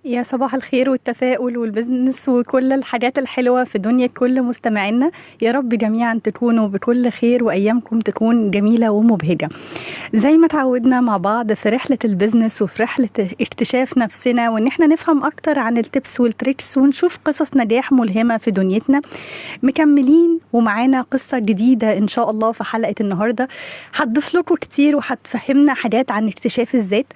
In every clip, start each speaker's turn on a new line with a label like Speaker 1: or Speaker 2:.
Speaker 1: يا صباح الخير والتفاؤل وال business وكل الحاجات الحلوة في دنيا كل مستمعينا. يا رب جميعا تكونوا بكل خير وأيامكم تكون جميلة ومبهجة. زي ما تعودنا مع بعض في رحلة ال business وفي رحلة اكتشاف نفسنا، وإن احنا نفهم أكتر عن ال tips وال tricks ونشوف قصص نجاح ملهمة في دنيتنا. مكملين ومعانا قصة جديدة إن شاء الله في حلقة النهاردة، هتضيف لكم كتير وهتفهمنا حاجات عن اكتشاف الذات.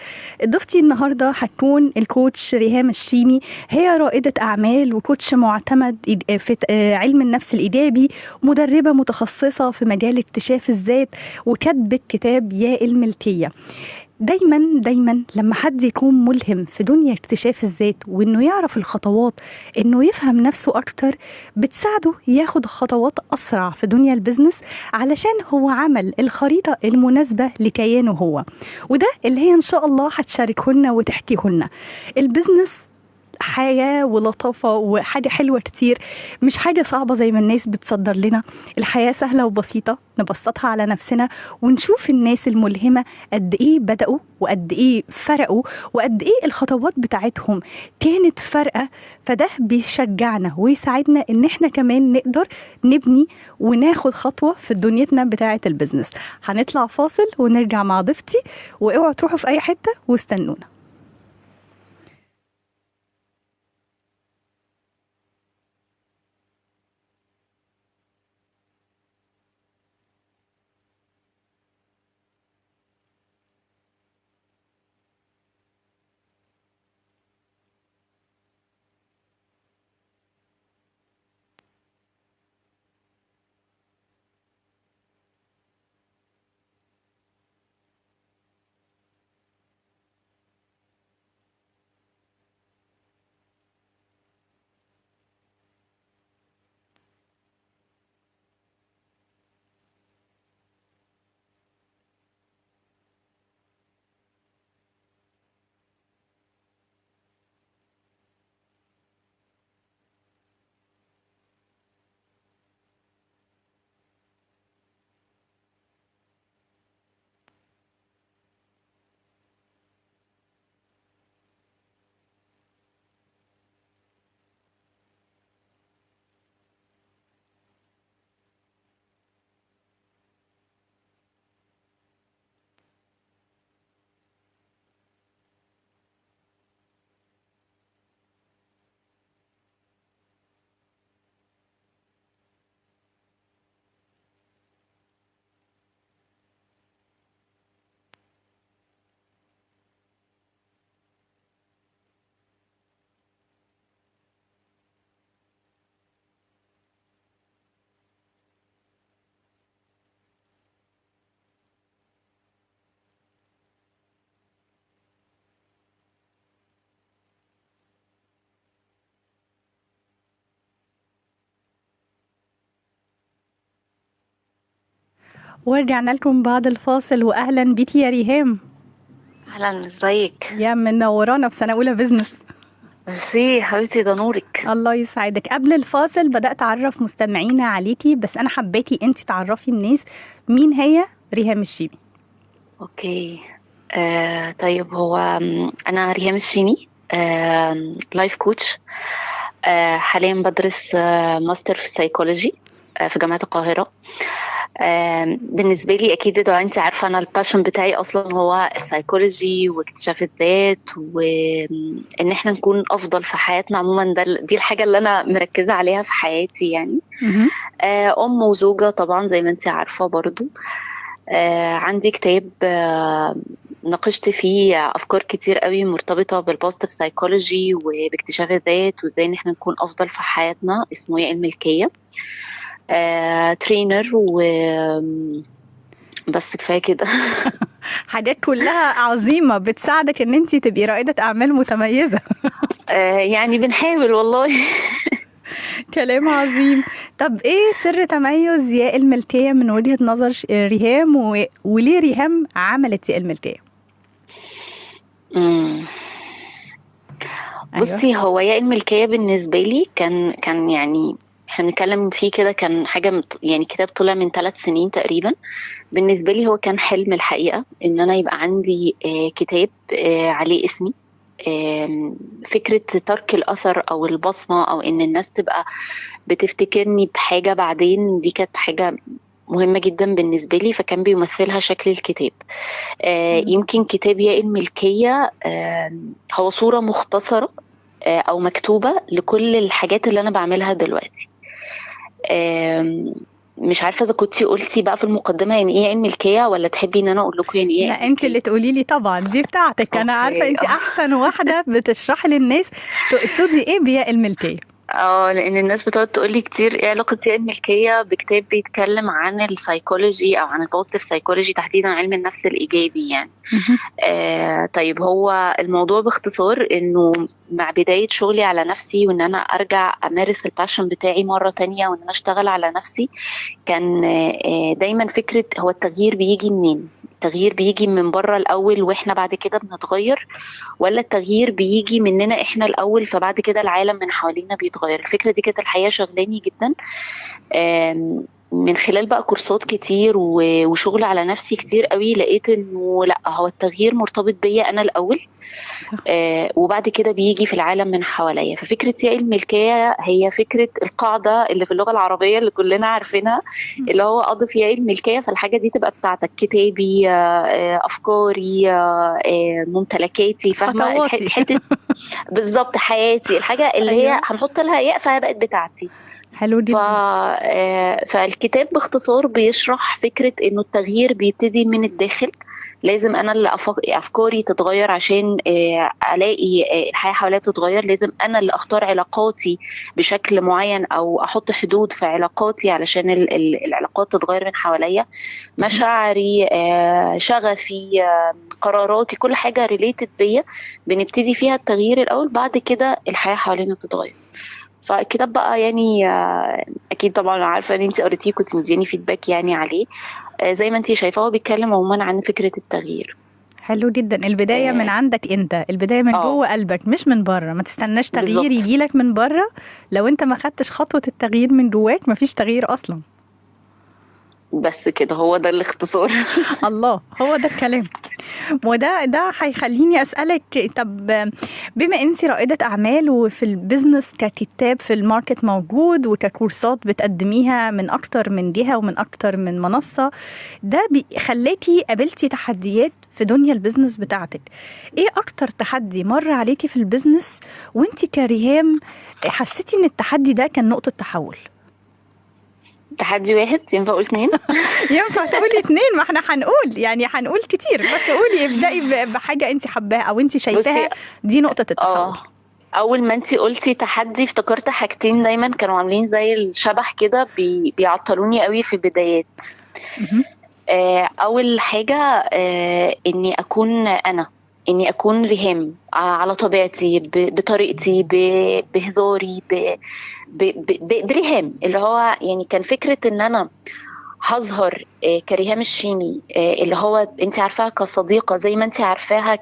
Speaker 1: ضيفتي النهاردة هتكون ال coach ريهام الشيمي، هي رائدة أعمال و coach معتمد في علم النفس الإيجابي، مدربة متخصصة في مجال اكتشاف الذات، وكاتبة كتاب يا الملكية. دايما دايما لما حد يكون ملهم في دنيا اكتشاف الذات وانه يعرف الخطوات، انه يفهم نفسه اكتر، بتساعده ياخد خطوات اسرع في دنيا ال business، علشان هو عمل الخريطة المناسبة لكيانه هو. وده اللي هي ان شاء الله هتشاركه لنا وتحكيه لنا. ال business حياة ولطافة وحاجة حلوة كتير، مش حاجة صعبة زي ما الناس بتصدر لنا. الحياة سهلة وبسيطة، نبسطها على نفسنا ونشوف الناس الملهمة قد إيه بدأوا وقد إيه فرقوا وقد إيه الخطوات بتاعتهم كانت فارقة. فده بيشجعنا ويساعدنا إن إحنا كمان نقدر نبني وناخد خطوة في دنيتنا بتاعة ال business. هنطلع فاصل ونرجع مع ضيفتي، واوعوا تروحوا في أي حتة واستنونا. ورجعنا لكم بعد الفاصل، واهلا بيكي يا ريهام.
Speaker 2: اهلا، ازيك
Speaker 1: يا منورانا في سنة اولى business.
Speaker 2: ميرسي حبيبتي، ده نورك.
Speaker 1: الله يسعدك. قبل الفاصل بدات اعرف مستمعينا عليكي، بس انا حبيتي انت تعرفي الناس مين هي ريهام الشيمي.
Speaker 2: okay طيب، هو انا ريهام الشيمي، life coach. حاليا بدرس ماستر في السايكولوجي في جامعه القاهرة. بالنسبة لي أكيد دعاء أنت عارفة أنا ال passion بتاعي أصلا هو السايكولوجي واكتشاف الذات، وإن إحنا نكون أفضل في حياتنا عموما. دي الحاجة اللي أنا مركزة عليها في حياتي يعني. أم وزوجة طبعا زي ما أنت عارفة برضو. عندي كتاب ناقشت فيه أفكار كتير قوي مرتبطة بال positive psychology وباكتشاف الذات وإزاي إن إحنا نكون أفضل في حياتنا، اسمه يا الملكية. trainer و بس كفاية كده.
Speaker 1: حاجات كلها عظيمة بتساعدك ان انت تبقي رائدة اعمال متميزة.
Speaker 2: يعني بنحاول والله.
Speaker 1: كلام عظيم. طب ايه سر تميز يا الملكية من وجهة نظر ريهام، وليه ريهام عملت يا الملكية؟
Speaker 2: بصي، هو يا الملكية بالنسبة لي كان يعني احنا بنتكلم فيه كده، كان حاجة يعني كتاب طلع من 3 سنين تقريبا. بالنسبة لي هو كان حلم الحقيقة ان انا يبقى عندي كتاب عليه اسمي، فكرة ترك الأثر أو البصمة، أو إن الناس تبقى بتفتكرني بحاجة بعدين، دي كانت حاجة مهمة جدا بالنسبة لي، فكان بيمثلها شكل الكتاب. يمكن كتاب ياء الملكية هو صورة مختصرة أو مكتوبة لكل الحاجات اللي أنا بعملها دلوقتي. مش عارفة إذا كنتي قلتي بقى في المقدمة يعني إيه الملكية، ولا تحبي إن أنا أقول لكم يعني إيه؟
Speaker 1: لا أنت اللي تقولي لي طبعا، دي بتاعتك. أنا عارفة أنت أحسن واحدة بتشرحي للناس تقصدي إيه بياء الملكية.
Speaker 2: لأن الناس بتقعد تقولي كتير إيه علاقة ياء الملكية بكتاب بيتكلم عن السايكولوجي أو عن ال positive psychology، تحديدا علم النفس الإيجابي يعني. طيب هو الموضوع باختصار إنه مع بداية شغلي على نفسي وإن أنا أرجع أمارس ال passion بتاعي مرة تانية وإن أنا أشتغل على نفسي، كان دايما فكرة هو التغيير بيجي منين؟ التغيير بيجي من بره الأول وإحنا بعد كده بنتغير، ولا التغيير بيجي مننا إحنا الأول فبعد كده العالم من حوالينا بيتغير؟ الفكرة دي كانت الحقيقة شغلاني جدا من خلال بقى كورسات كتير وشغل على نفسي كتير قوي. لقيت إنه لأ، هو التغيير مرتبط بيا أنا الأول، وبعد كده بيجي في العالم من حواليا. ففكرة ياء الملكية هي فكرة القاعدة اللي في اللغة العربية اللي كلنا عارفينها، اللي هو أضف ياء الملكية فالحاجة دي تبقى بتاعتك، كتابي، أفكاري، ممتلكاتي، فاهمة؟ حتة بالظبط، حياتي، الحاجة اللي هي هنحط لها ياء فهي بقت بتاعتي.
Speaker 1: حلو جدا.
Speaker 2: فالكتاب باختصار بيشرح فكرة إنه التغيير بيبتدي من الداخل، لازم أنا اللي أفكاري تتغير عشان ألاقي الحياة حواليا بتتغير، لازم أنا اللي أختار علاقاتي بشكل معين أو أحط حدود في علاقاتي علشان العلاقات تتغير من حواليا، مشاعري، شغفي، قراراتي، كل حاجة related بيا بنبتدي فيها التغيير الأول، بعد كده الحياة حوالينا بتتغير. فالكتاب بقى يعني اكيد طبعا عارفه ان انت قريتيه، كنت مدياني feedback يعني عليه. زي ما انت شايفاه هو بيتكلم عموما عن فكرة التغيير.
Speaker 1: حلو جدا. البداية من عندك انت، البداية من جوه قلبك مش من بره. ما تستناش تغيير يجيلك من بره، لو انت ما خدتش خطوة التغيير من جواك مفيش تغيير اصلا.
Speaker 2: بس كده، هو ده الاختصار.
Speaker 1: الله، هو ده الكلام. وده ده هيخليني اسالك، طب بما انت رائدة اعمال وفي ال business ككتاب في ال market موجود وككورسات بتقدميها من اكتر من جهة ومن اكتر من منصة، ده خلاكي قابلتي تحديات في دنيا ال business بتاعتك. ايه اكتر تحدي مر عليكي في ال business وانت كريهام حسيتي ان التحدي ده كان نقطة تحول؟
Speaker 2: تحدي واحد ينفع اقول 2؟
Speaker 1: ينفع تقولي 2، ما احنا هنقول يعني هنقول كتير، بس قولي ابدأي بحاجة انت حباها او انت شايفاها دي نقطة التحول.
Speaker 2: اول ما انت قلتي تحدي افتكرت حاجتين دايما كانوا عاملين زي الشبح كده، بيعطلوني قوي في البدايات. اول حاجة اني اكون انا، اني اكون ريهام على طبيعتي، بطريقتي، بهزاري، بريهام، اللي هو يعني كان فكرة ان انا هظهر كريهام الشيمي، اللي هو انت عارفاها كصديقة زي ما انت عارفاها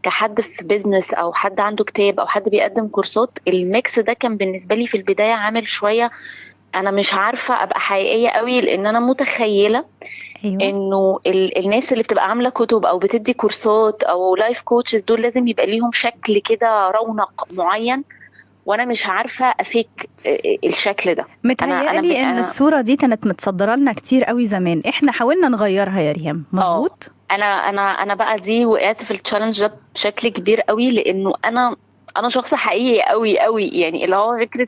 Speaker 2: كحد في business او حد عنده كتاب او حد بيقدم كورسات. ال mix ده كان بالنسبة لي في البداية عامل شوية انا مش عارفة ابقى حقيقية قوي، لان انا متخيلة انه الناس اللي بتبقى عاملة كتب او بتدي كورسات او life coaches دول لازم يبقى ليهم شكل كده، رونق معين، وانا مش عارفه افيك الشكل ده.
Speaker 1: متهيألي ان الصورة دي كانت متصدره لنا كتير قوي زمان، احنا حاولنا نغيرها يا ريهام، مظبوط؟
Speaker 2: انا انا انا بقى دي وقعت في ال challenge ده بشكل كبير قوي، لانه انا شخص حقيقي قوي قوي، يعني اللي هو فكرة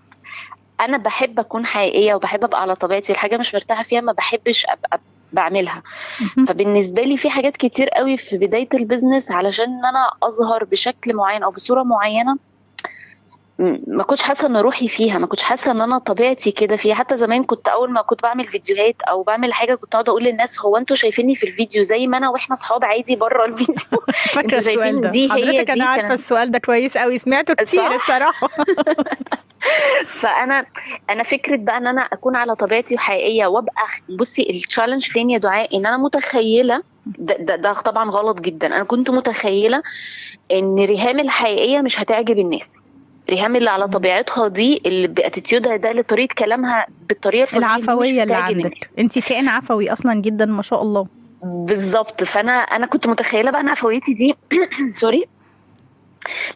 Speaker 2: انا بحب اكون حقيقية وبحب ابقى على طبيعتي، الحاجة مش مرتاحة فيها ما بحبش ابقى بعملها. فبالنسبه لي في حاجات كتير قوي في بداية ال business علشان انا اظهر بشكل معين او بصورة معينة ما كنتش حاسه ان روحي فيها، ما كنتش حاسه ان انا طبيعتي كده فيها. حتى زمان كنت اول ما كنت بعمل فيديوهات او بعمل حاجة كنت اقعد اقول للناس هو انتوا شايفيني في الفيديو زي ما انا واحنا اصحاب عادي بره الفيديو؟
Speaker 1: فاكره السؤال ده دي حضرتك؟ انا عارفه السؤال ده كويس قوي، سمعته كتير الصراحة.
Speaker 2: فانا فكرة بقى ان انا اكون على طبيعتي وحقيقيه وابقى، بصي ال challenge فين يا دعاء؟ ان انا متخيله ده طبعا غلط جدا، انا كنت متخيله ان ريهام الحقيقية مش هتعجب الناس، ريهام اللي على طبيعتها دي، اللي ب attitude ها ده، اللي طريقه كلامها بالطريقة
Speaker 1: العفوية اللي عندك، انت كائن عفوي اصلا جدا ما شاء الله.
Speaker 2: بالظبط. فانا كنت متخيله بقى ان عفويتي دي sorry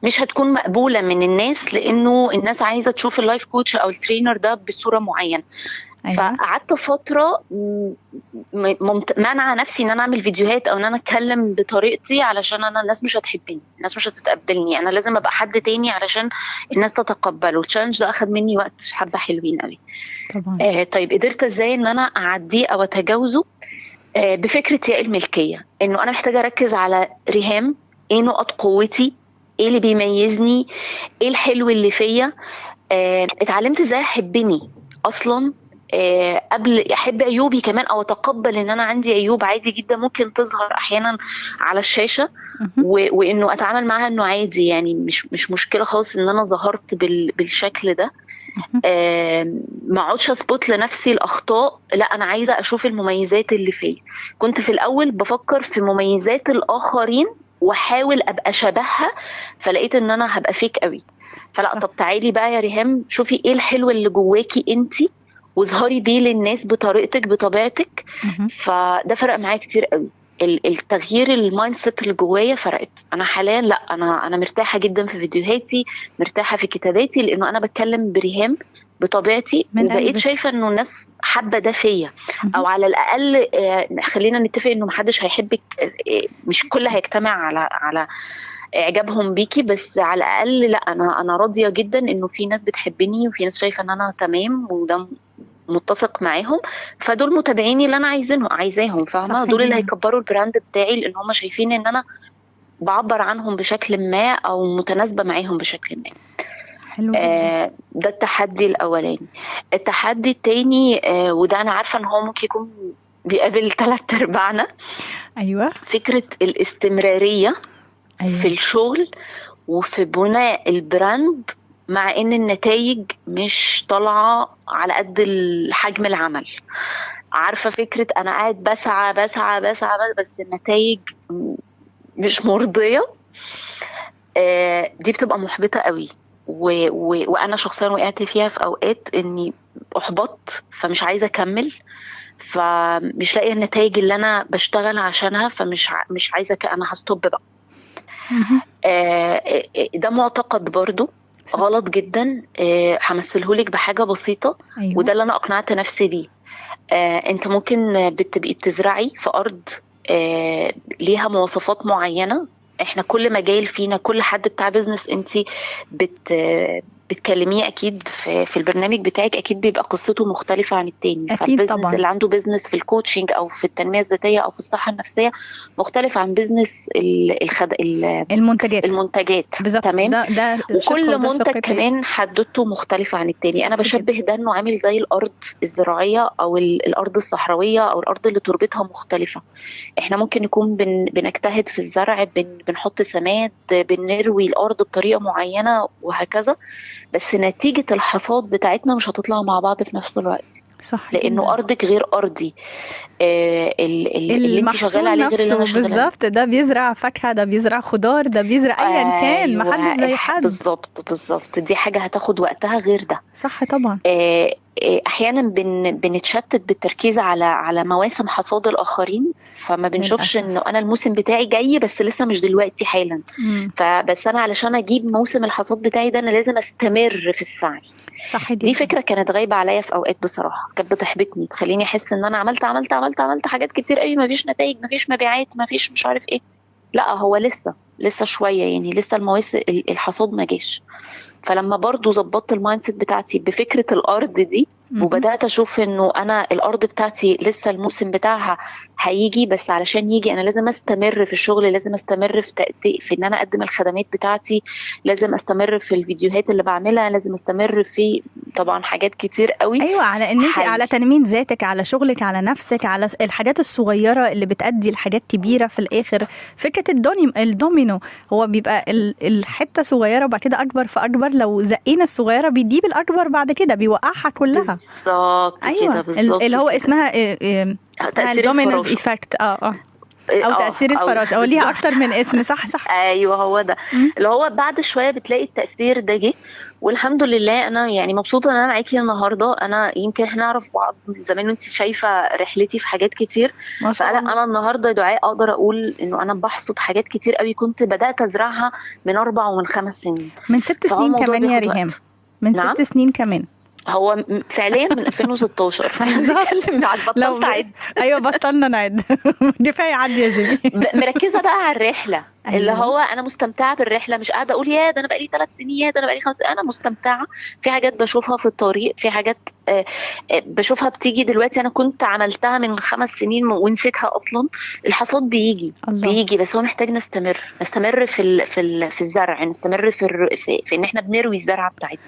Speaker 2: مش هتكون مقبولة من الناس، لانه الناس عايزه تشوف ال life coach او ال trainer ده بصورة معينة.
Speaker 1: أيوة.
Speaker 2: فقعدت فترة مانعة نفسي ان انا اعمل فيديوهات او ان انا اتكلم بطريقتي، علشان انا الناس مش هتحبني، الناس مش هتتقبلني، انا لازم ابقى حد تاني علشان الناس تتقبله. ال challenge ده اخد مني وقت حبه حلوين قوي.
Speaker 1: طبعا.
Speaker 2: طيب قدرت ازاي ان انا اعديه او اتجاوزه؟ بفكره ياء الملكية، انه انا محتاجه اركز على ريهام، ايه نقط قوتي، ايه اللي بيميزني، ايه الحلو اللي فيا. اتعلمت ازاي احبني اصلا، قبل احب عيوبي كمان، او اتقبل ان انا عندي عيوب عادي جدا ممكن تظهر احيانا على الشاشة، وانه اتعامل معاها انه عادي، يعني مش مشكلة خالص ان انا ظهرت بالشكل ده. ما اقعدش اثبت لنفسي الاخطاء، لا انا عايزه اشوف المميزات اللي فيا. كنت في الاول بفكر في مميزات الاخرين واحاول ابقى شبهها، فلقيت ان انا هبقى فيك قوي. فلا
Speaker 1: صح.
Speaker 2: طب تعالي بقى يا ريهام، شوفي ايه الحلو اللي جواكي انتي واظهري بيه للناس بطريقتك بطبيعتك. فده فرق معايا كتير قوي، التغيير ال mindset اللي جوايا فرقت. انا حاليا لا، انا مرتاحة جدا في فيديوهاتي، مرتاحة في كتاباتي، لانه انا بتكلم بريهام بطبيعتي،
Speaker 1: من
Speaker 2: وبقيت
Speaker 1: قلبك.
Speaker 2: شايفه انه الناس حابة ده فيا، او على الاقل خلينا نتفق انه محدش هيحبك، مش كل هيجتمع على اعجابهم بيكي، بس على الاقل لا انا راضية جدا انه في ناس بتحبني وفي ناس شايفه ان انا تمام وده متسق معاهم، فدول متابعيني اللي انا عايزاهم، فاهمه؟ دول اللي هيكبروا ال brand بتاعي، لان هم شايفين ان انا بعبر عنهم بشكل ما او متناسبة معاهم بشكل ما.
Speaker 1: حلو.
Speaker 2: ده التحدي الاولاني. التحدي التاني، وده انا عارفه ان هو ممكن يكون بيقابل 3/4.
Speaker 1: ايوه،
Speaker 2: فكرة الاستمرارية.
Speaker 1: أيوة.
Speaker 2: في الشغل وفي بناء ال brand، مع ان النتائج مش طالعه على قد حجم العمل. عارفه فكرة انا قاعد بسعى بسعى بسعى بس النتائج مش مرضية، دي بتبقى محبطة قوي. وانا شخصيا وقعت فيها في اوقات اني احبطت، فمش عايزه اكمل، فمش لاقيه النتائج اللي انا بشتغل عشانها، فمش مش عايزه، انا ه stop بقى. ده معتقد برضو غلط جدا. همثلهولك بحاجة بسيطة.
Speaker 1: أيوة.
Speaker 2: وده اللي انا اقنعت نفسي بيه. انت ممكن بتبقي بتزرعي في ارض ليها مواصفات معينة. احنا كل مجال فينا، كل حد بتاع business انت بتكلميه اكيد في البرنامج بتاعك، اكيد بيبقى قصته مختلفة عن التاني.
Speaker 1: أكيد
Speaker 2: فال business
Speaker 1: طبعا.
Speaker 2: اللي عنده business في ال coaching او في التنمية الذاتية او في الصحة النفسية مختلف عن business
Speaker 1: المنتجات.
Speaker 2: المنتجات.
Speaker 1: بالظبط.
Speaker 2: تمام.
Speaker 1: ده
Speaker 2: وكل منتج كمان حدوتة مختلفة عن التاني. انا بشبه ده انه عامل زي الارض الزراعية او الارض الصحراوية او الارض اللي تربتها مختلفة. احنا ممكن نكون بنجتهد في الزرع، بنحط سماد، بنروي الارض بطريقة معينة وهكذا، بس نتيجة الحصاد بتاعتنا مش هتطلع مع بعض في نفس الوقت.
Speaker 1: صح،
Speaker 2: لأنه
Speaker 1: جدا.
Speaker 2: أرضك غير أرضي، اللي انت شغالة عليه غير اللي أنا شغالة عليه.
Speaker 1: بالظبط. ده بيزرع فاكهة، ده بيزرع خضار، ده بيزرع أيا كان.
Speaker 2: أيوة،
Speaker 1: محدش زي حد.
Speaker 2: بالظبط بالظبط. دي حاجة هتاخد وقتها غير ده.
Speaker 1: صح طبعا.
Speaker 2: احيانا بنتشتت بالتركيز على مواسم حصاد الاخرين، فما بنشوفش انه انا الموسم بتاعي جاي بس لسه مش دلوقتي حالا. فبس انا علشان اجيب موسم الحصاد بتاعي ده انا لازم استمر في السعي.
Speaker 1: صح جدا.
Speaker 2: دي فكرة كانت غايبة عليا في اوقات بصراحة، كانت بتحبطني، تخليني احس ان انا عملت عملت عملت عملت حاجات كتير قوي، مفيش نتائج، مفيش مبيعات، مفيش مش عارف ايه. لا، هو لسه شوية، يعني لسه المواسم الحصاد ما جاش. فلما برضو ظبطت ال mindset بتاعتي بفكرة الأرض دي، وبدأت أشوف إنه أنا الأرض بتاعتي لسه الموسم بتاعها هيجي، بس علشان يجي أنا لازم أستمر في الشغل، لازم أستمر في إن أنا أقدم الخدمات بتاعتي، لازم أستمر في الفيديوهات اللي بعملها، لازم أستمر في طبعا حاجات كتير قوي.
Speaker 1: أيوة، على إن أنت على تنمية ذاتك، على شغلك، على نفسك، على الحاجات الصغيرة اللي بتأدي لحاجات كبيرة في الآخر. فكرة الدومينو، هو بيبقى الحتة صغيرة وبعد كده أكبر فأكبر. لو زقينا الصغيرة بيجيب الأكبر بعد كده، بيوقعها كلها.
Speaker 2: بالظبط.
Speaker 1: أيوة.
Speaker 2: كده بالظبط.
Speaker 1: اللي هو اسمها ال dominoes effect. او تاثير الفراشة، او ليها اكتر من اسم. صح صح،
Speaker 2: ايوه هو ده اللي هو بعد شوية بتلاقي التاثير ده جه. والحمد لله انا يعني مبسوطة ان انا معاكي النهارده. انا يمكن احنا نعرف بعض من زمان وانت شايفه رحلتي في حاجات كتير، فانا انا النهارده دعاء اقدر اقول انه انا بحصد حاجات كتير قوي كنت بدات ازرعها من 4 ومن 5 سنين،
Speaker 1: من 6 سنين كمان يا ريهام، من 6 سنين كمان.
Speaker 2: هو فعليا من 2016. بطلت اعد.
Speaker 1: ايوه بطلنا نعد، كفاية عد يا جيمي.
Speaker 2: مركزه بقى على الرحلة. أيوة. اللي هو انا مستمتعه بالرحله، مش قاعدة اقول يا ده انا بقالي 3 سنين، يا ده انا بقالي 5. انا مستمتعه في حاجات بشوفها في الطريق، في حاجات بشوفها بتيجي دلوقتي انا كنت عملتها من 5 سنين ونسيتها اصلا. الحصاد بيجي الله. بيجي، بس هو محتاج نستمر في في الزرع، نستمر في ان احنا بنروي الزرعه بتاعتنا.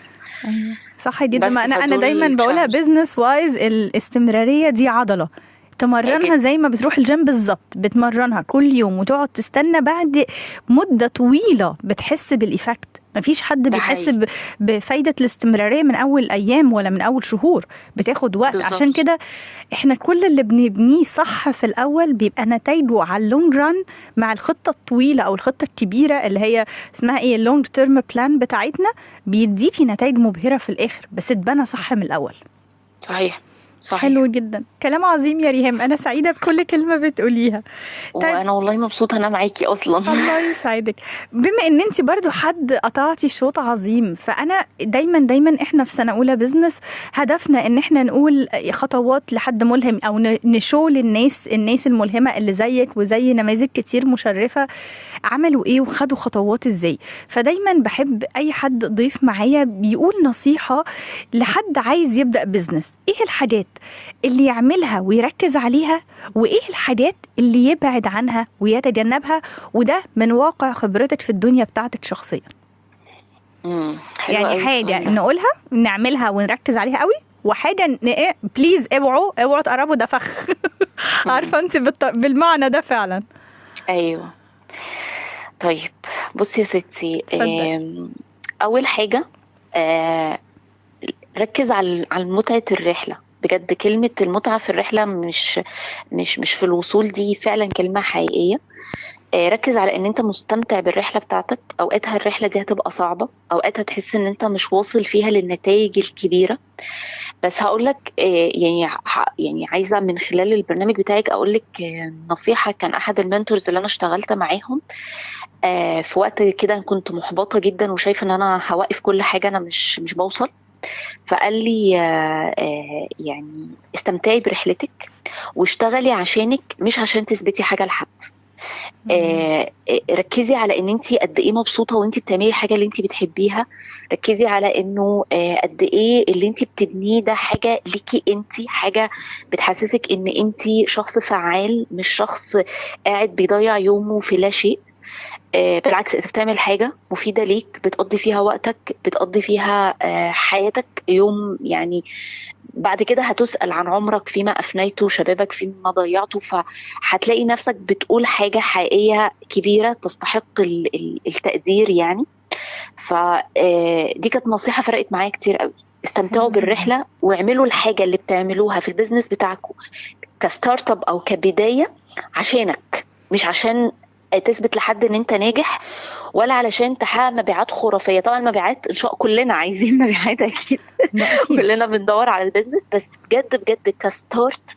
Speaker 1: أيوة. صح جدا. ما انا دايما بقولها business wise، الاستمرارية دي عضلة تمرنها زي ما بتروح الجيم بالظبط، بتمرنها كل يوم وتقعد تستنى، بعد مده طويلة بتحس بال effect. مفيش حد بيحس بفايده الاستمرارية من اول ايام ولا من اول شهور، بتاخد وقت بالزبط. عشان كده احنا كل اللي بنبنيه صح في الاول بيبقى نتائجه على ال long run مع الخطة الطويلة او الخطة الكبيرة اللي هي اسمها ايه، ال long term plan بتاعتنا، بيديكي نتائج مبهرة في الاخر، بس اتبنى صح من الاول.
Speaker 2: صحيح صحيح.
Speaker 1: حلو جدا، كلام عظيم يا ريهام، انا سعيدة بكل كلمة بتقوليها.
Speaker 2: طيب. وانا والله مبسوطة انا معاكي اصلا.
Speaker 1: الله يسعدك. بما ان انت برضو حد قطعتي شوط عظيم، فانا دايما دايما احنا في سنة اولى business هدفنا ان احنا نقول خطوات لحد ملهم، او ن show للناس، الناس الملهمة اللي زيك وزي نماذج كتير مشرفة عملوا ايه وخدوا خطوات ازاي. فدايما بحب اي حد ضيف معايا بيقول نصيحة لحد عايز يبدا business، ايه الحاجات اللي يعملها ويركز عليها، وايه الحاجات اللي يبعد عنها ويتجنبها، وده من واقع خبرتك في الدنيا بتاعتك شخصيا. يعني حاجة نقولها نعملها ونركز عليها قوي، وحاجة please اوعوا تقربوا، ده فخ. عارفة انت بالمعنى ده فعلا.
Speaker 2: ايوه. طيب بصي يا ستي، اول حاجة ركز على متعة الرحلة. بجد كلمة المتعة في الرحلة مش مش مش في الوصول، دي فعلا كلمة حقيقية. ركز على ان انت مستمتع بالرحلة بتاعتك. اوقاتها الرحلة دي هتبقى صعبة، اوقاتها تحس ان انت مش واصل فيها للنتائج الكبيرة، بس هقولك يعني عايزة من خلال البرنامج بتاعك اقولك نصيحة. كان احد ال mentors اللي انا اشتغلت معاهم في وقت كده كنت محبطة جدا وشايفة ان انا هوقف كل حاجة، انا مش بوصل، فقال لي يعني استمتعي برحلتك واشتغلي عشانك، مش عشان تثبتي حاجة لحد. ركزي على ان انت قد ايه مبسوطة وانت بتعملي الحاجة اللي انت بتحبيها. ركزي على انه قد ايه اللي انت بتبنيه ده حاجة ليكي انت، حاجة بتحسسك ان انت شخص فعال، مش شخص قاعد بيضيع يومه في لا شيء. بالعكس انت بتعمل حاجة مفيدة ليك، بتقضي فيها وقتك، بتقضي فيها حياتك. يوم يعني بعد كده هتسأل عن عمرك فيما أفنيته، شبابك فيما ضيعته، فهتلاقي نفسك بتقول حاجة حقيقية كبيرة تستحق التقدير يعني. فدي كانت نصيحة فرقت معايا كتير قوي. استمتعوا بالرحلة واعملوا الحاجة اللي بتعملوها في ال business بتاعكم ك startup أو كبداية عشانك، مش عشان تثبت لحد ان انت ناجح، ولا علشان تحقق مبيعات خرافية. طبعا المبيعات ان شاء كلنا عايزين مبيعات اكيد، كلنا بندور على ال business، بس بجد بجد ك start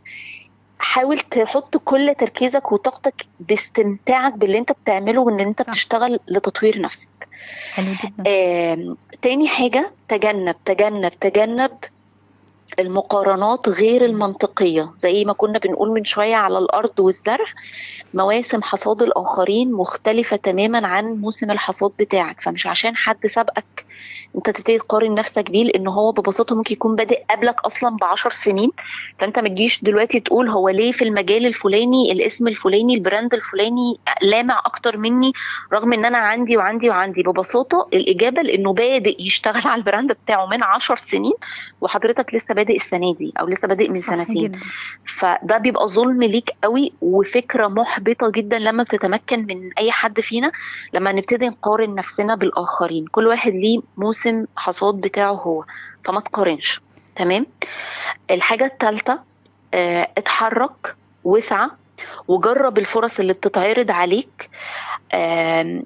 Speaker 2: حاول تحط كل تركيزك وطاقتك باستمتاعك باللي انت بتعمله، وان انت بتشتغل لتطوير نفسك.
Speaker 1: حلو جدا.
Speaker 2: تاني حاجة، تجنب تجنب تجنب المقارنات غير المنطقية. زي ما كنا بنقول من شوية على الأرض والزرع، مواسم حصاد الآخرين مختلفة تماما عن موسم الحصاد بتاعك. فمش عشان حد سبقك انت تبتدي تقارن نفسك بيه، لأنه هو ببساطة ممكن يكون بادئ قبلك أصلا ب10 سنين. فانت ما تجيش دلوقتي تقول هو ليه في المجال الفلاني، الاسم الفلاني، ال brand الفلاني لامع أكتر مني، رغم ان أنا عندي وعندي وعندي. ببساطة الإجابة لأنه بادئ يشتغل على ال brand بتاعه من 10 سنين، وحضرتك لسه بادئ السنة دي أو لسه بادئ من سنتين. فده بيبقى ظلم ليك قوي، وفكرة محبطة جدا لما بتتمكن من أي حد فينا لما نبتدي نقارن نفسنا بالآخرين. كل واحد ليه موسم حصاد بتاعه هو، فما تقارنش. تمام. الحاجة الثالثة، اتحرك واسعى. وجرب الفرص اللي بتتعرض عليك،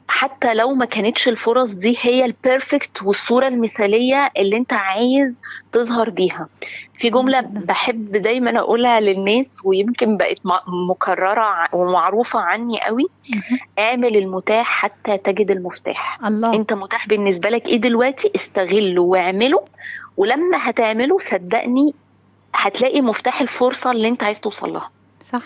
Speaker 2: حتى لو ما كانتش الفرص دي هي ال perfect والصورة المثالية اللي انت عايز تظهر بيها. في جملة بحب دايما اقولها للناس ويمكن بقت مكررة ومعروفة عني قوي، اعمل المتاح حتى تجد المفتاح.
Speaker 1: الله.
Speaker 2: انت متاح بالنسبة لك ايه دلوقتي؟ استغله واعمله، ولما هتعمله صدقني هتلاقي مفتاح الفرصة اللي انت عايز توصل لها.
Speaker 1: صح.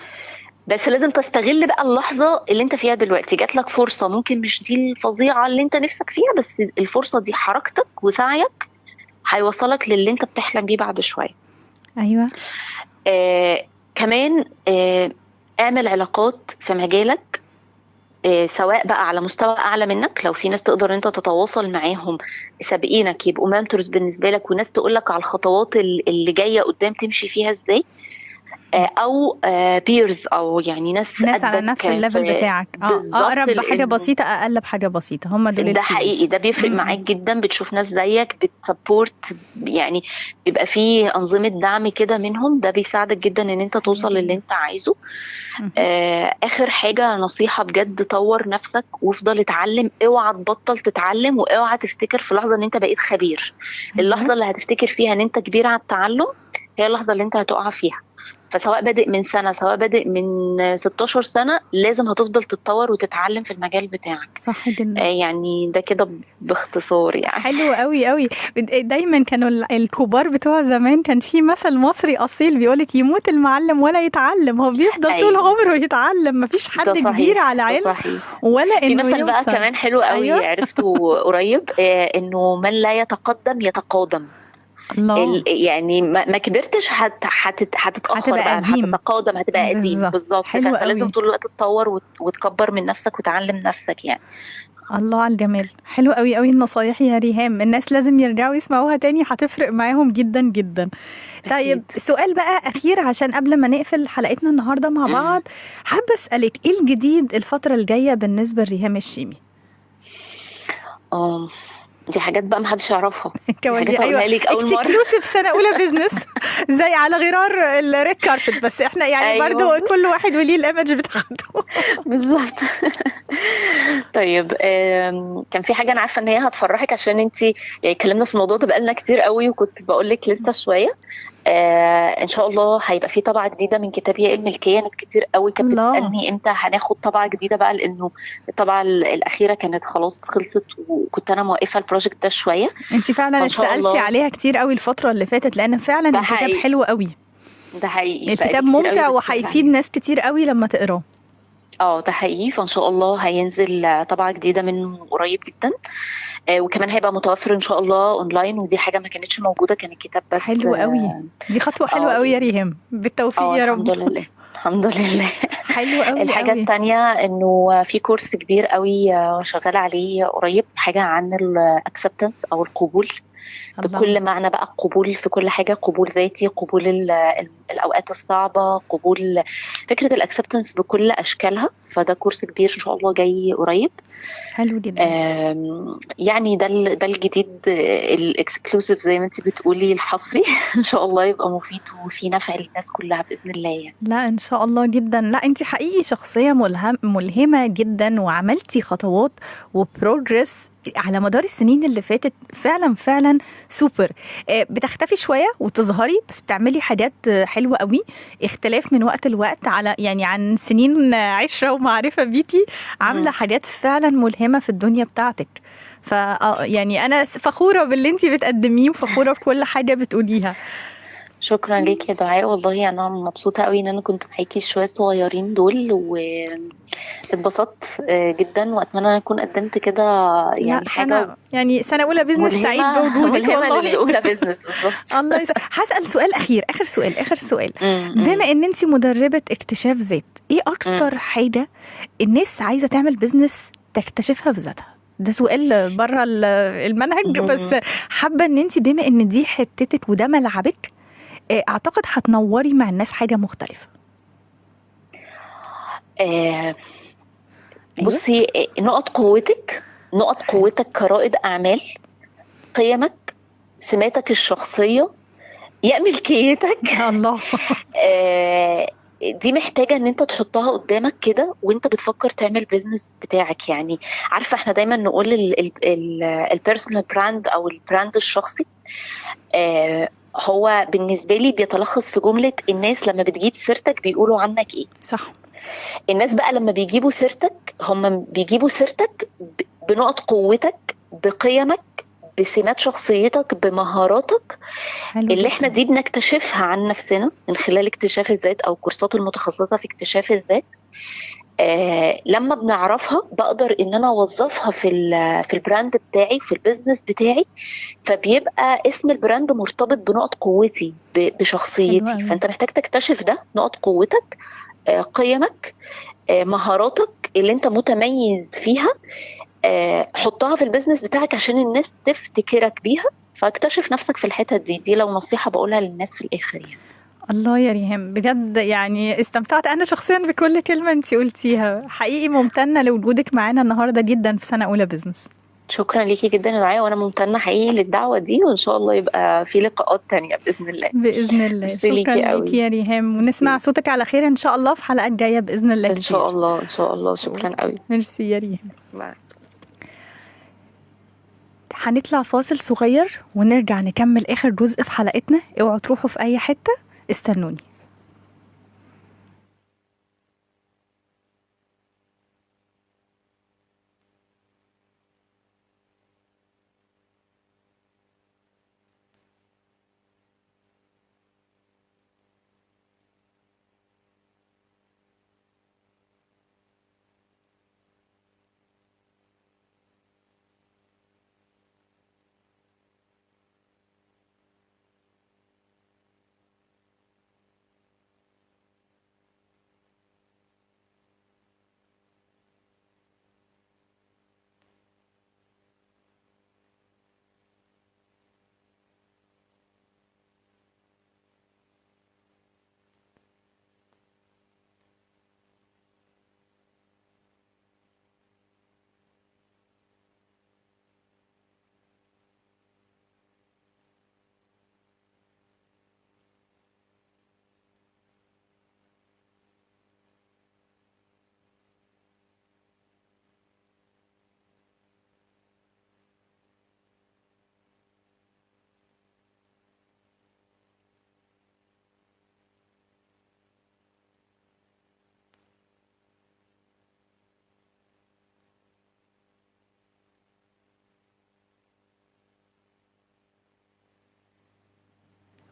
Speaker 2: بس لازم تستغل بقى اللحظة اللي انت فيها دلوقتي. جات لك فرصة، ممكن مش دي الفظيعة اللي انت نفسك فيها، بس الفرصة دي حركتك وسعيك هيوصلك للي انت بتحلم بيه بعد شوية.
Speaker 1: ايوه.
Speaker 2: كمان اعمل علاقات في مجالك، سواء بقى على مستوى اعلى منك، لو في ناس تقدر انت تتواصل معاهم سابقينك يبقوا mentors بالنسبة لك، وناس تقولك على الخطوات اللي جاية قدام تمشي فيها ازاي، او peers، او يعني ناس
Speaker 1: على نفس ال level بتاعك. اقرب بحاجة بسيطة، اقل بحاجة بسيطة، هم دول.
Speaker 2: ده حقيقي، ده بيفرق معاك جدا. بتشوف ناس زيك بت support، يعني بيبقى فيه انظمة دعم كده منهم، ده بيساعدك جدا ان انت توصل للي انت عايزه. اخر حاجة نصيحة بجد، طور نفسك وافضل اتعلم، اوعى تبطل تتعلم، واوعى تفتكر في لحظة ان انت بقيت خبير. اللحظة اللي هتفتكر فيها ان انت كبير على التعلم هي اللحظة اللي انت هتقع فيها. فسواء بادئ من سنة، سواء بادئ من 16 سنة، لازم هتفضل تتطور وتتعلم في المجال بتاعك.
Speaker 1: صح جدا.
Speaker 2: يعني ده كده باختصار يعني.
Speaker 1: حلو قوي قوي. دايما كانوا الكبار بتوع زمان كان في مثل مصري أصيل بيقولك يموت المعلم ولا يتعلم، هو بيفضل طول عمره يتعلم، مفيش حد كبير على علم ولا إنه
Speaker 2: في مثل بقى كمان حلو قوي. أيوة. عرفته قريب، إنه من لا يتقدم يتقادم.
Speaker 1: الله.
Speaker 2: يعني ما كبرتش هتتأخر بقى، هتتقادم، هتبقى قديم. بالظبط. فانت لازم طول الوقت تتطور وتكبر من نفسك وتعلم نفسك يعني.
Speaker 1: الله على الجمال. حلو قوي قوي النصايح يا ريهام، الناس لازم يرجعوا يسمعوها تاني، هتفرق معاهم جدا جدا. طيب سؤال بقى أخير عشان قبل ما نقفل حلقتنا النهاردة مع بعض، حابة أسألك إيه الجديد الفترة الجاية بالنسبة لريهام الشيمي؟
Speaker 2: دي حاجات بقى محدش يعرفها.
Speaker 1: حاجات ايوه exclusive سنة اولى business زي على غرار ال red carpet، بس احنا يعني أيوة. برضو كل واحد وليه ال image بتاعته.
Speaker 2: بالظبط. طيب كان في حاجة انا عارفه ان هي هتفرحك، عشان انت يعني اتكلمنا في الموضوع ده بقالنا كتير قوي، وكنت بقول لك لسه شوية. ان شاء الله هيبقى في طبعه جديدة من كتاب يا الملكية. ناس كتير قوي كانت بتسالني امتى هناخد طبعه جديدة بقى، لانه الطبعة الاخيرة كانت خلاص خلصت، وكنت انا موقفه ال project ده شوية.
Speaker 1: انت فعلا اتسالتي عليها كتير قوي الفترة اللي فاتت، لان فعلا الكتاب حلو قوي.
Speaker 2: ده حقيقي،
Speaker 1: الكتاب ممتع وهيفيد ناس كتير قوي لما تقراه.
Speaker 2: ده حقيقي. فان شاء الله هينزل طبعه جديدة منه قريب جدا، وكمان هيبقى متوفر ان شاء الله اونلاين، ودي حاجة ما كانتش موجودة، كان الكتاب بس.
Speaker 1: حلو قوي، دي خطوة حلوة قوي يا ريهام، بالتوفيق يا رب.
Speaker 2: الحمد لله، الحمد لله.
Speaker 1: حلو قوي.
Speaker 2: الحاجة الثانية انه في كورس كبير قوي شغالة عليه قريب، حاجة عن ال acceptance او القبول. الله. بكل معنى بقى القبول في كل حاجة، قبول ذاتي، قبول الأوقات الصعبة، قبول فكرة ال acceptance بكل أشكالها. فده كورس كبير إن شاء الله جاي قريب.
Speaker 1: حلو جدا.
Speaker 2: يعني ده الجديد ال exclusive زي ما انت بتقولي، الحصري. ان شاء الله يبقى مفيد وفي نفع للناس كلها باذن الله يعني.
Speaker 1: لا ان شاء الله جدا. لا انت حقيقي شخصية ملهمة جدا، وعملتي خطوات و progress على مدار السنين اللي فاتت فعلا فعلا سوبر. بتختفي شوية وتظهري، بس بتعملي حاجات حلوة قوي، اختلاف من وقت لوقت، على يعني عن سنين عشرة ومعرفة بيكي، عاملة حاجات فعلا ملهمة في الدنيا بتاعتك. ف يعني أنا فخورة باللي انتي بتقدميه، وفخورة بكل حاجة بتقوليها.
Speaker 2: شكرا ليك يا دعاء، والله انا مبسوطة قوي ان انا كنت معاكي شوية صغيرين دول، واتبسطت جدا، واتمنى ان اكون قدمت كده يعني حاجة،
Speaker 1: يعني سنة اولى business سعيد بوجودك والله.
Speaker 2: اولى business بالظبط.
Speaker 1: الله يسعدك. هسال سؤال اخير، اخر سؤال، اخر سؤال. بما ان انت مدربه اكتشاف ذات، ايه اكتر حاجة الناس عايزه تعمل business تكتشفها في ذاتها؟ ده سؤال بره المنهج، بس حابة ان انت بما ان دي حتتك وده ملعبك، اعتقد هتنوري مع الناس حاجة مختلفة.
Speaker 2: بصي، نقط قوتك، نقط قوتك كرائد اعمال، قيمك، سماتك الشخصية، يا ملكيتك.
Speaker 1: الله.
Speaker 2: دي محتاجة ان انت تحطها قدامك كده وانت بتفكر تعمل business بتاعك. يعني عارفة احنا دايما نقول ال personal brand او ال brand الشخصي، هو بالنسبة لي بيتلخص في جملة: الناس لما بتجيب سيرتك بيقولوا عنك ايه.
Speaker 1: صح.
Speaker 2: الناس بقى لما بيجيبوا سيرتك هم بيجيبوا سيرتك بنقط قوتك، بقيمك، بسمات شخصيتك، بمهاراتك اللي احنا دي بنكتشفها عن نفسنا من خلال اكتشاف الذات او كورسات المتخصصة في اكتشاف الذات. لما بنعرفها بقدر ان انا اوظفها في ال brand بتاعي، في ال business بتاعي، فبيبقى اسم ال brand مرتبط بنقط قوتي، بشخصيتي. فانت محتاج تكتشف ده، نقط قوتك، قيمك، مهاراتك اللي انت متميز فيها، حطها في ال business بتاعك عشان الناس تفتكرك بيها. فاكتشف نفسك في الحتة دي لو نصيحة بقولها للناس في الآخر يعني.
Speaker 1: الله يا ريهام، بجد يعني استمتعت أنا شخصيا بكل كلمة انتي قلتيها، حقيقي ممتنة لوجودك معانا النهاردة جدا في سنة أولى business.
Speaker 2: شكرا ليكي جدا يا دعاء، وانا ممتنة حقيقي للدعوة دي، وان شاء الله يبقى في لقاءات تانية باذن الله.
Speaker 1: باذن الله. شكرا ليكي يا ريهام، ونسمع صوتك على خير ان شاء الله في حلقات جاية باذن الله.
Speaker 2: ان شاء الله، ان شاء الله. شكرا قوي.
Speaker 1: ميرسي يا ريهام. هنطلع فاصل صغير ونرجع نكمل اخر جزء في حلقتنا، اوعوا تروحوا في اي حتة، استنوني.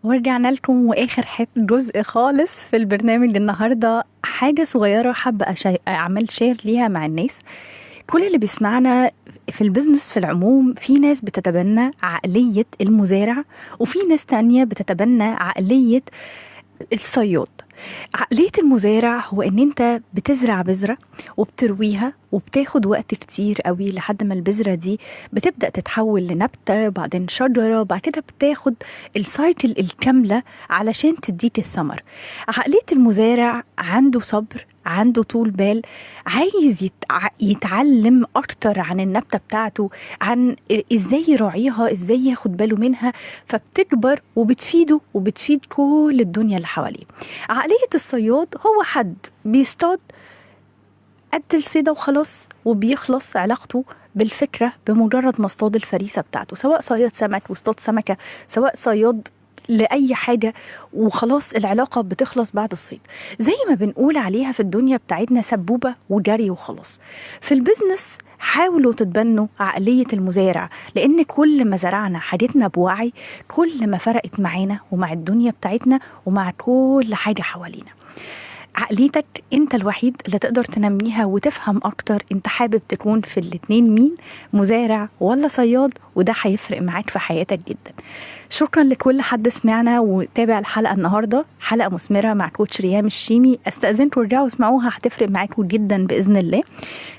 Speaker 1: ورجعنا لكم واخر جزء خالص في البرنامج النهارده، حاجة صغيرة حابة اعمل share ليها مع الناس. كل اللي بيسمعنا في ال business في العموم، في ناس بتتبنى عقلية المزارع، وفي ناس تانية بتتبنى عقلية الصياد. عقلية المزارع هو ان انت بتزرع بذرة وبترويها وبتاخد وقت كتير قوي لحد ما البذرة دي بتبدأ تتحول لنبتة، بعدين شجرة، بعد كده بتاخد ال cycle الكاملة علشان تديك الثمر. عقلية المزارع عنده صبر، عنده طول بال، عايز يتعلم أكتر عن النبتة بتاعته، عن إزاي يراعيها، إزاي ياخد باله منها، فبتكبر وبتفيده وبتفيد كل الدنيا اللي حواليه. عقلية الصياد هو حد بيصطاد قد الصيدة وخلاص، وبيخلص علاقته بالفكرة بمجرد ما اصطاد الفريسة بتاعته، سواء صياد سمك واصطاد سمكة، سواء صياد لأي حاجة، وخلاص العلاقة بتخلص بعد الصيد. زي ما بنقول عليها في الدنيا بتاعتنا سبوبة وجري وخلاص. في ال business حاولوا تتبنوا عقلية المزارع، لأن كل ما زرعنا حاجتنا بوعي كل ما فرقت معانا ومع الدنيا بتاعتنا ومع كل حاجة حوالينا. عقليتك انت الوحيد اللي تقدر تنميها وتفهم اكتر انت حابب تكون في الاتنين مين، مزارع ولا صياد، وده هيفرق معاك في حياتك جدا. شكرا لكل حد سمعنا وتابع الحلقة النهاردة، حلقة مثمرة مع كوتش ريهام الشيمي. استأذنكم ارجعوا اسمعوها، هتفرق معاكم جدا بإذن الله.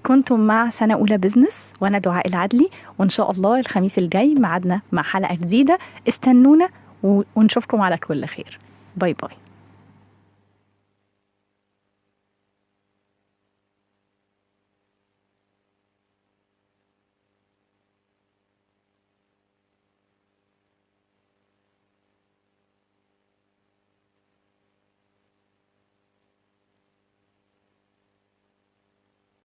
Speaker 1: كنتم مع سنة أولى business وانا دعاء العدلي، وان شاء الله الخميس الجاي معادنا مع حلقة جديدة. استنونا ونشوفكم على كل خير. bye bye.